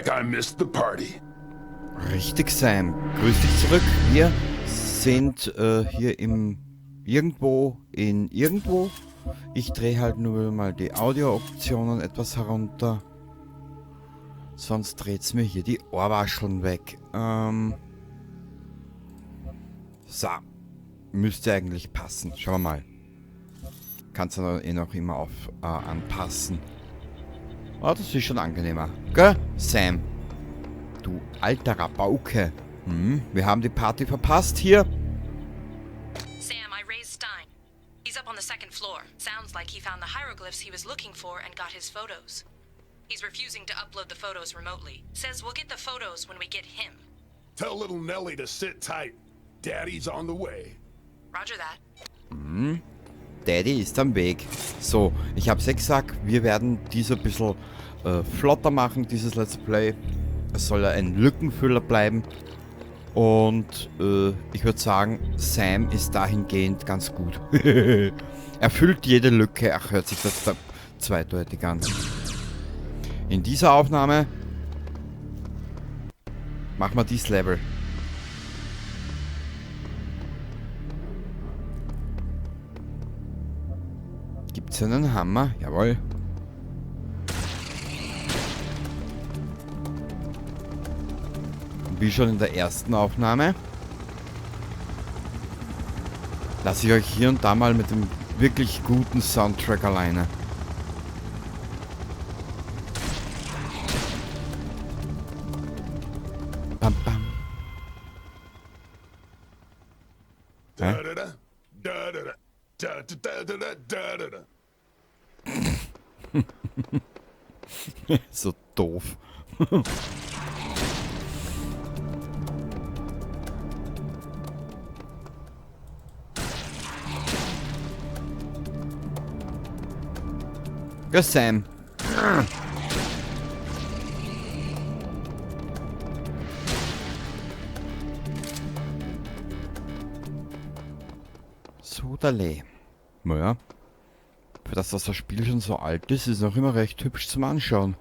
Looks like I missed the party. Richtig, Sam. Grüß dich zurück. Wir sind hier im irgendwo in irgendwo. Ich drehe halt nur mal die Audio-Optionen etwas herunter. Sonst dreht's mir hier die Ohrwascheln weg. So. Müsste eigentlich passen. Schauen wir mal. Kannst du eh noch immer auf anpassen. Oh, das ist schon angenehmer. Gell, Sam? Du alter Rabauke. Wir haben die Party verpasst hier. Sam, I raised Stein. He's up on the second floor. Sounds like he found the hieroglyphs he was looking for and got his photos. He's refusing to upload the photos remotely. Says we'll get the photos when we get him. Tell little Nellie to sit tight. Daddy's on the way. Roger that. Daddy ist am Weg. So, ich hab's ja gesagt, wir werden dies ein bisschen flotter machen, dieses Let's Play. Es soll ja ein Lückenfüller bleiben. Und ich würd sagen, Sam ist dahingehend ganz gut. Er füllt jede Lücke. Ach, hört sich das da zweideutig an. In dieser Aufnahme machen wir dieses Level. Gibt's einen Hammer? Jawohl. Wie schon in der ersten Aufnahme lasse ich euch hier und da mal mit dem wirklich guten Soundtrack alleine. Bam, bam. Hä? So doof. Ja, Sam. Sodale. Naja. Für das, dass das Spiel schon so alt ist, ist es noch immer recht hübsch zum Anschauen.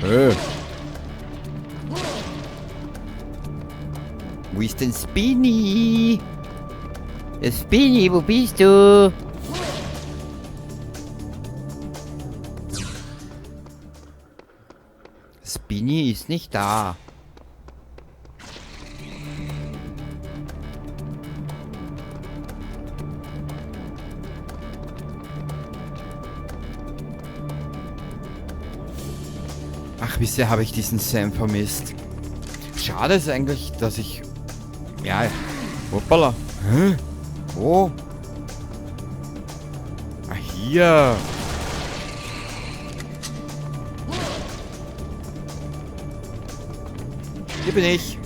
Hey. Wo ist denn Spinni? Spinni, wo bist du? Spinni ist nicht da. Ach, wie sehr habe ich diesen Sam vermisst. Schade ist eigentlich, dass ich... Ja, hoppala. Hä? Wo? Ah, hier. Hier bin ich.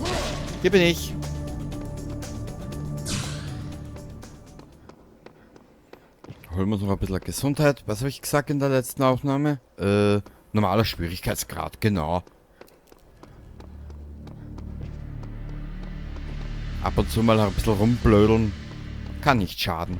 Hier bin ich. Holen wir uns noch ein bisschen Gesundheit. Was habe ich gesagt in der letzten Aufnahme? Normaler Schwierigkeitsgrad, genau. Ab und zu mal ein bisschen rumblödeln. Kann nicht schaden.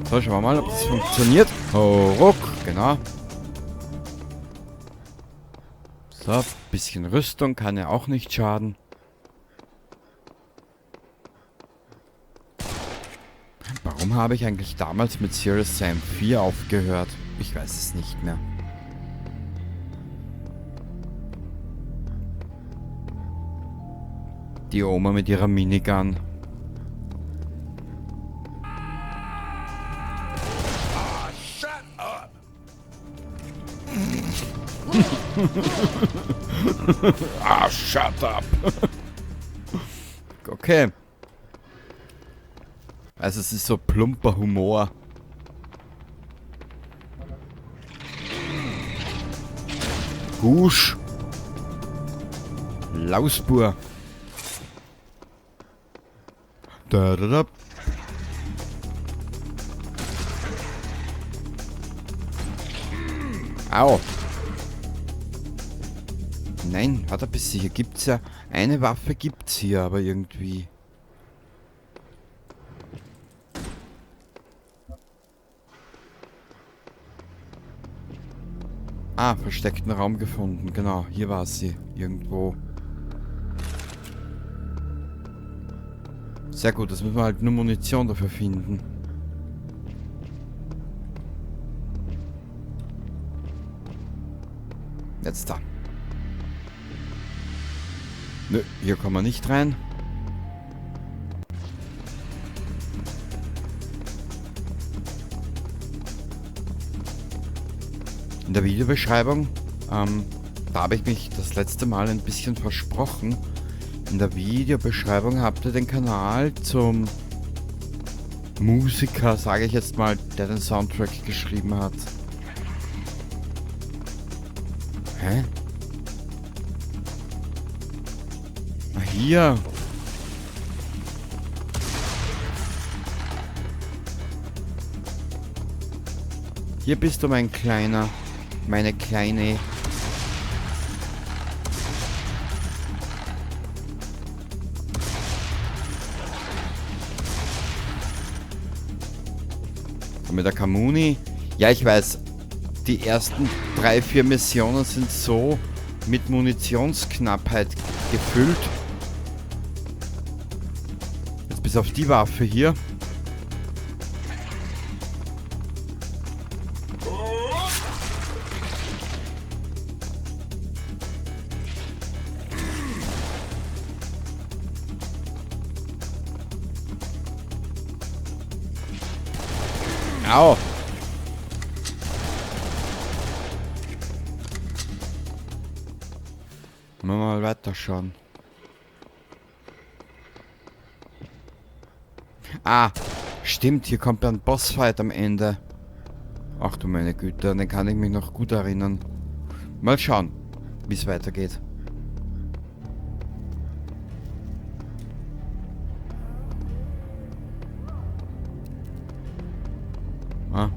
So, schauen wir mal, ob das funktioniert. Oh, ruck, genau. So, bisschen Rüstung kann ja auch nicht schaden. Warum habe ich eigentlich damals mit Serious Sam 4 aufgehört? Ich weiß es nicht mehr. Die Oma mit ihrer Minigun. Ah, shut up! Ah, shut up! Okay. Also es ist so plumper Humor. Gusch. Lausbur. Da, da, da. Au. Nein, warte ein bisschen. Hier gibt's ja... Eine Waffe gibt's hier, aber irgendwie... Ah, versteckten Raum gefunden. Genau, hier war sie. Irgendwo. Sehr gut, das müssen wir halt nur Munition dafür finden. Jetzt da. Nö, hier kommen wir nicht rein. In der Videobeschreibung, da habe ich mich das letzte Mal ein bisschen versprochen. In der Videobeschreibung habt ihr den Kanal zum Musiker, sage ich jetzt mal, der den Soundtrack geschrieben hat. Hä? Ah, hier. Hier bist du, mein Kleiner. Meine Kleine. Und mit der Kamuni. Ja, ich weiß. Die ersten 3, 4 Missionen sind so mit Munitionsknappheit gefüllt. Jetzt bis auf die Waffe hier. Au! Mal weiterschauen. Ah, stimmt, hier kommt ein Bossfight am Ende. Ach du meine Güte, an den kann ich mich noch gut erinnern. Mal schauen, wie es weitergeht. Ah.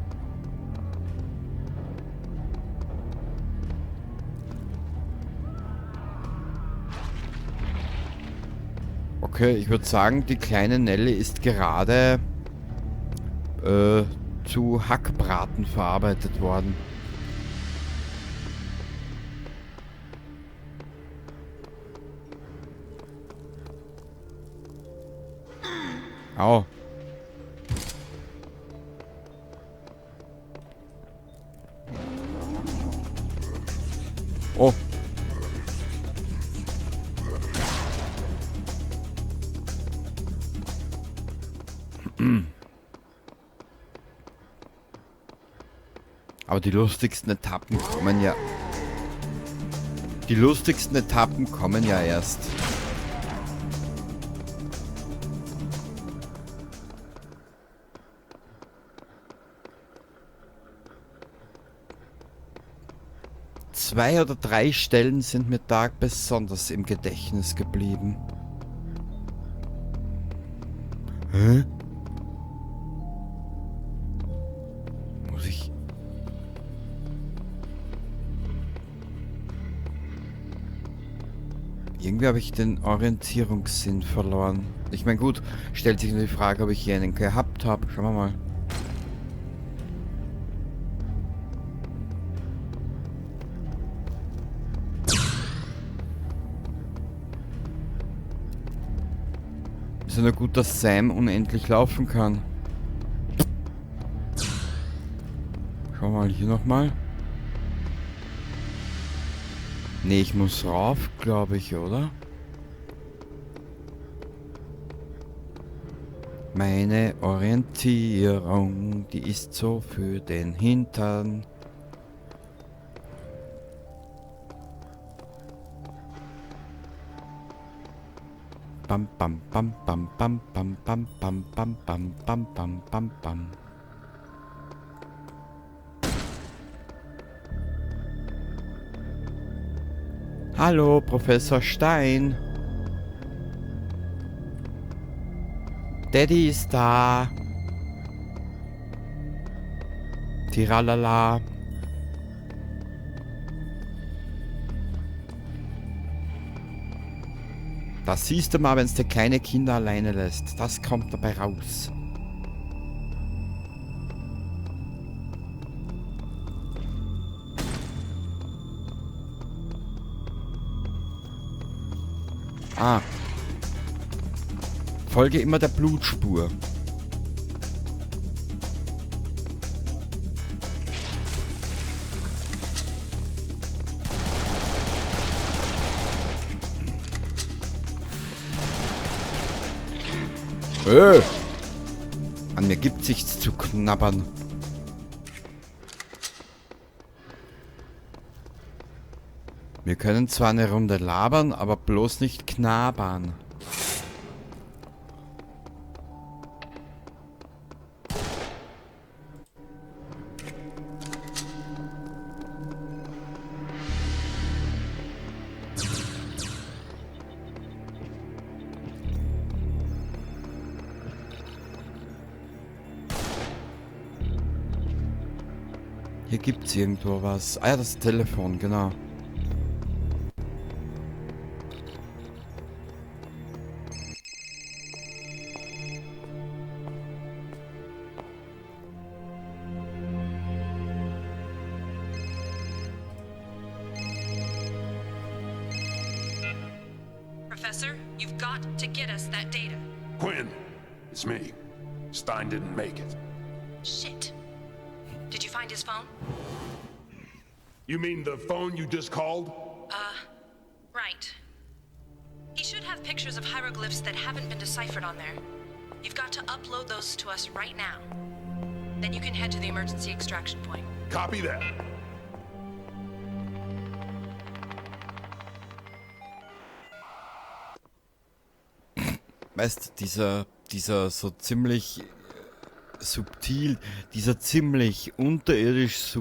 Okay, ich würd sagen, die kleine Nelly ist gerade zu Hackbraten verarbeitet worden. Au. Oh. Aber die lustigsten Etappen kommen ja... Die lustigsten Etappen kommen ja erst. 2 oder 3 Stellen sind mir da besonders im Gedächtnis geblieben. Hä? Muss ich... Irgendwie habe ich den Orientierungssinn verloren. Ich meine, gut, stellt sich nur die Frage, ob ich hier einen gehabt habe. Schauen wir mal. Ist ja nur gut, dass Sam unendlich laufen kann. Schauen wir mal hier nochmal. Nee, ich muss rauf, glaube ich, oder? Meine Orientierung, die ist so für den Hintern. bam bam bam bam bam bam bam bam bam bam bam bam bam bam. Hallo, Professor Stein. Daddy ist da. Tiralala. Das siehst du mal, wenn es dir kleine Kinder alleine lässt. Das kommt dabei raus. Ah. Folge immer der Blutspur. An mir gibt's nichts zu knabbern. Wir können zwar eine Runde labern, aber bloß nicht knabbern. Hier gibt's irgendwo was. Ah ja, das Telefon, genau. Professor, you've got to get us that data. Quinn, it's me. Stein didn't make it. Shit. Did you find his phone? You mean the phone you just called? Right. He should have pictures of hieroglyphs that haven't been deciphered on there. You've got to upload those to us right now. Then you can head to the emergency extraction point. Copy that. Weißt du, dieser so ziemlich subtil, dieser ziemlich unterirdisch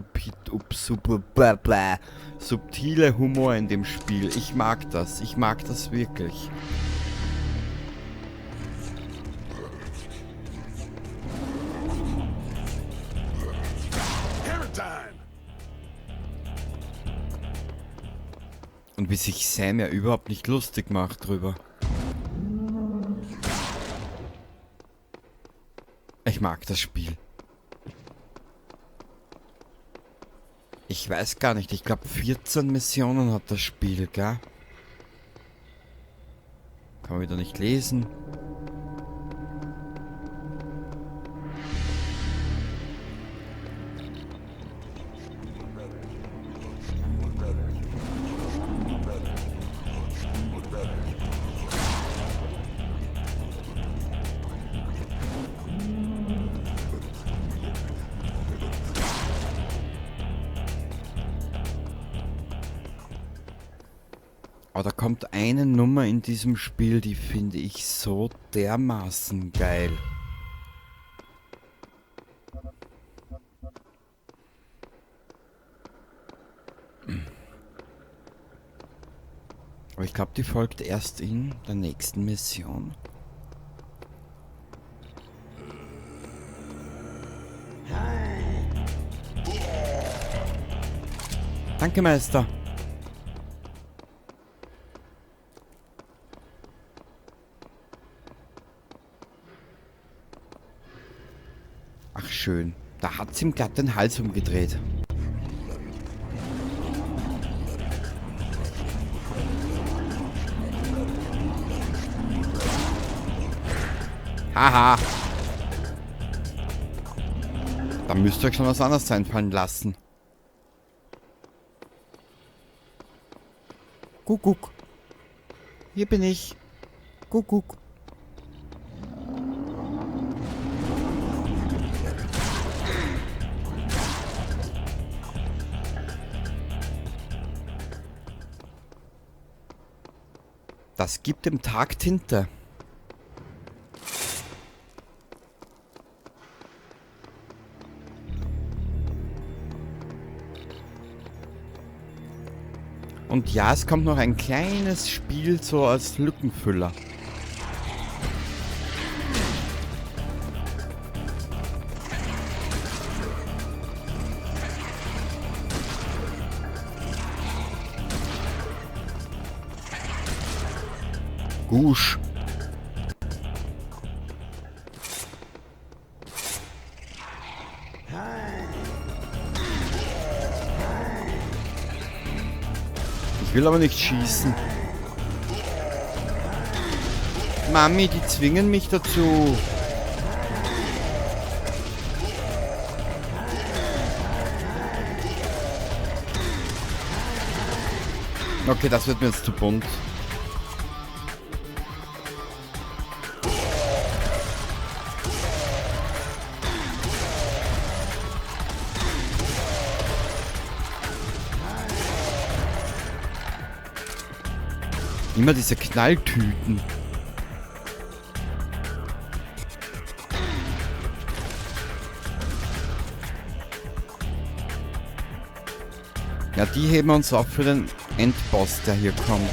subtile Humor in dem Spiel. Ich mag das. Ich mag das wirklich. Und wie sich Sam ja überhaupt nicht lustig macht drüber. Ich mag das Spiel. Ich weiß gar nicht, ich glaube 14 Missionen hat das Spiel, gell? Kann man wieder nicht lesen. Aber da kommt eine Nummer in diesem Spiel, die finde ich so dermaßen geil. Aber ich glaube, die folgt erst in der nächsten Mission. Danke, Meister. Ach schön, da hat's ihm glatt den Hals umgedreht. Haha. Da müsst ihr euch schon was anderes einfallen lassen. Kuckuck. Hier bin ich. Kuckuck. Das gibt dem Tag Tinte. Und ja, es kommt noch ein kleines Spiel so als Lückenfüller. Gusch. Ich will aber nicht schießen. Mami, die zwingen mich dazu. Okay, das wird mir jetzt zu bunt. Immer diese Knalltüten. Ja, die heben wir uns auf für den Endboss, der hier kommt.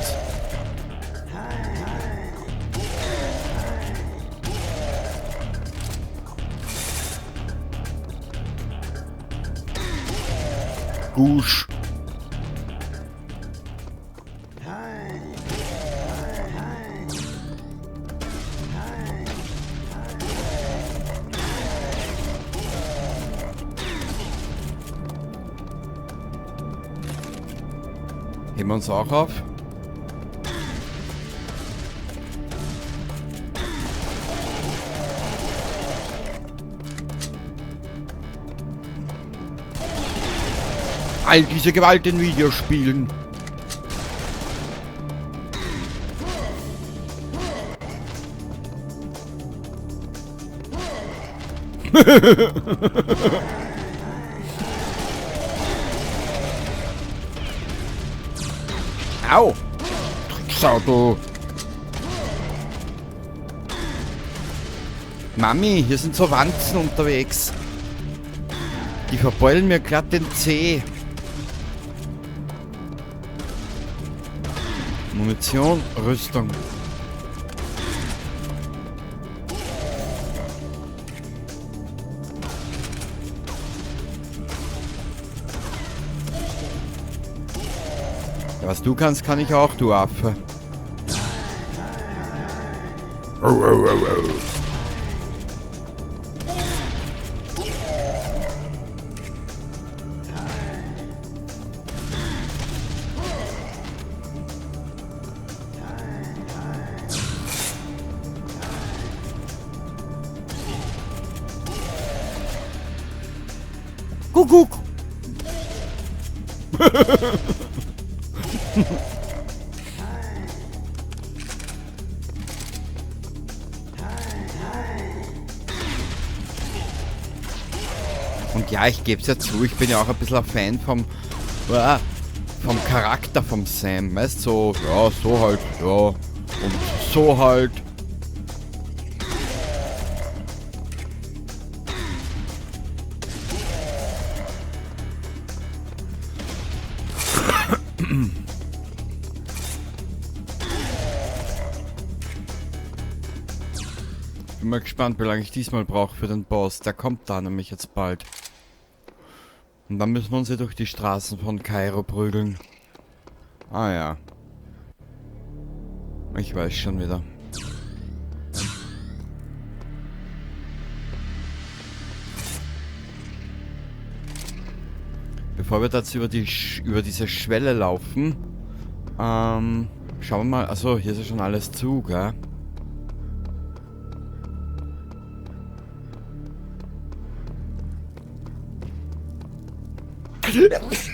Gusch. Heben wir uns auch auf. All diese Gewalt in Videospielen. Au! Drecksau, du! Mami, hier sind so Wanzen unterwegs. Die verbeulen mir glatt den Zeh. Munition, Rüstung. Ja, was du kannst, kann ich auch, du Affe. Au, au, au, au. Kuckuck. Und ja, ich geb's ja zu, ich bin ja auch ein bisschen ein Fan vom Charakter vom Sam, weißt du, so, ja, so halt, ja, und so halt. Bin mal gespannt, wie lange ich diesmal brauche für den Boss. Der kommt da nämlich jetzt bald. Und dann müssen wir uns hier durch die Straßen von Kairo prügeln. Ah ja. Ich weiß schon wieder. Bevor wir dazu über diese Schwelle laufen, schauen wir mal. Achso, hier ist ja schon alles zu, gell?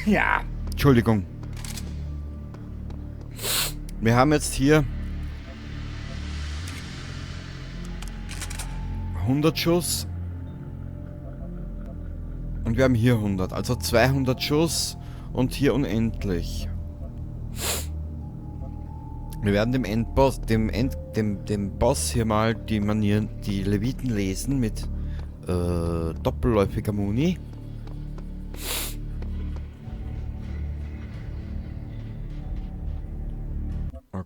Ja. Entschuldigung. Wir haben jetzt hier 100 Schuss. Und wir haben hier 100. Also 200 Schuss und hier unendlich. Wir werden dem Endboss, dem Boss hier mal die Manieren, die Leviten lesen mit doppelläufiger Muni.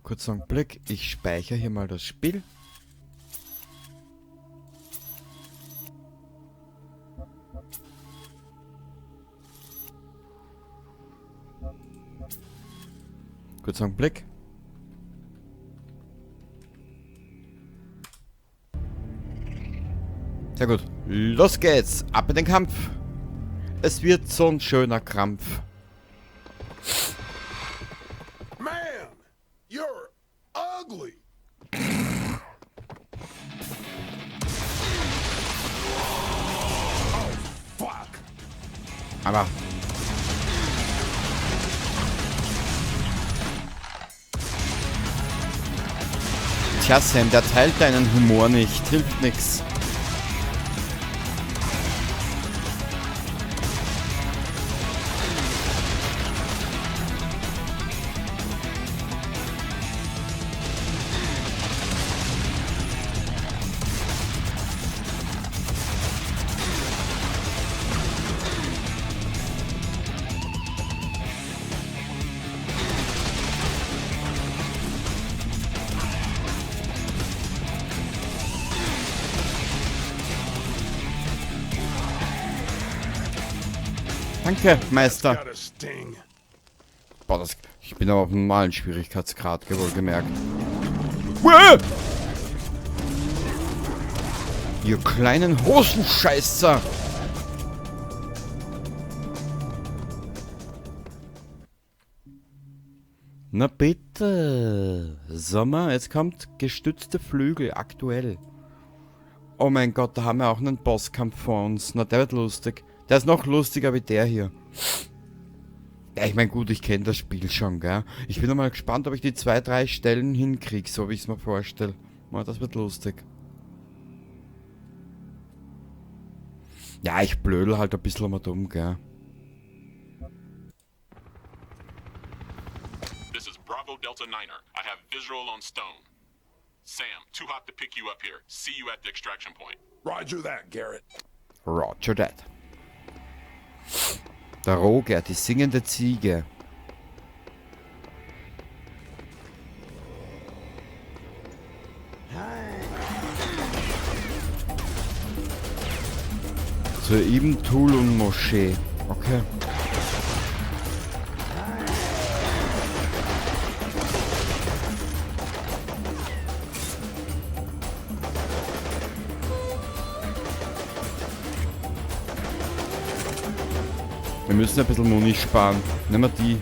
Kurzer Augenblick. Ich speichere hier mal das Spiel. Kurzer Augenblick. Sehr gut. Los geht's. Ab in den Kampf. Es wird so ein schöner Krampf. Man, you're ugly. Oh, fuck. Aber... Tja, Sam, der teilt deinen Humor nicht. Hilft nix. Danke, Meister. Got a sting. Boah, das, ich bin aber auf einem normalen Schwierigkeitsgrad, wohlgemerkt. Uäh! Ihr kleinen Hosenscheißer! Na bitte. Sommer, jetzt kommt gestützte Flügel aktuell. Oh mein Gott, da haben wir auch einen Bosskampf vor uns. Na, der wird lustig. Der ist noch lustiger wie der hier. Ja, ich mein, gut, ich kenn das Spiel schon, gell? Ich bin mal gespannt, ob ich die 2, 3 Stellen hinkrieg, so wie ich's mir vorstell. Na, das wird lustig. Ja, ich blödel halt ein bisschen mal dumm, gell? This is Bravo Delta Niner. I have visual on Stone. Sam, too hot to pick you up here. See you at the extraction point. Roger that, Garrett. Roger that. Der Roger, die singende Ziege. Zur Ibn Tulun Moschee. Okay. Wir müssen ein bisschen Muni sparen. Nehmen wir die.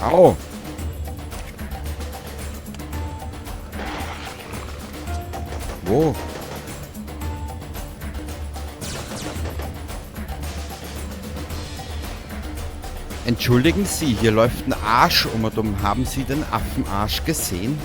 Au! Wo? Entschuldigen Sie, hier läuft ein Arsch um und um. Haben Sie den Affenarsch gesehen?